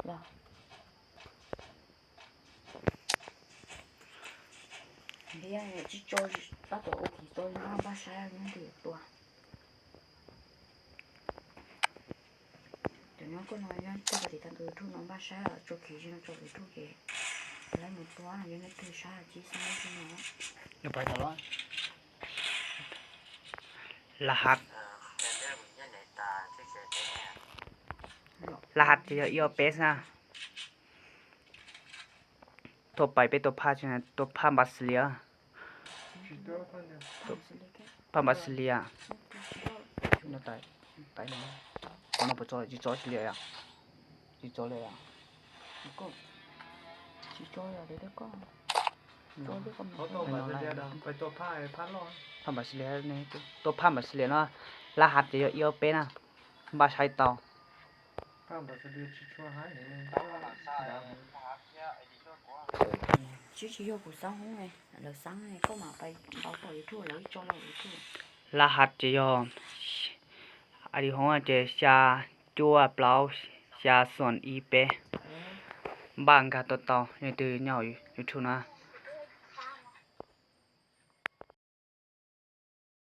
Los, thiab tsis tso, tab tom ua kis tso npaj saib nyob twg tua. Cov nyob koj no nyob tag tim tag tus YouTube no npaj saib tso kis tsis no tso YouTube ces lawv mus tua no yog nyob twg saib tsis xav tsis no. Laj hat, laj hat ces yog ib ob peb xwb na. Tuaj pais peb tua phaj, tua phaj npas xis lias, phaj npas xis lias. Qhov no puas tso, tsis tso tsis lias yom? Tsis tso li yom? Tsis tso, phaj npas xis lias, tua phaj npas xis lias no, laj hat ces yog ib ob peb na, npaj saib tau. Tsis, tsis yog kuv xab hoob, lawv xab, koj mam pais ntaus pom YouTube lawv tso los YouTube. Laj hat ces yog ID hoob ces xya cuaj plaub xya xoom ib peb. Npaj nkag tua tau, yog twg nyob hauv YouTube na.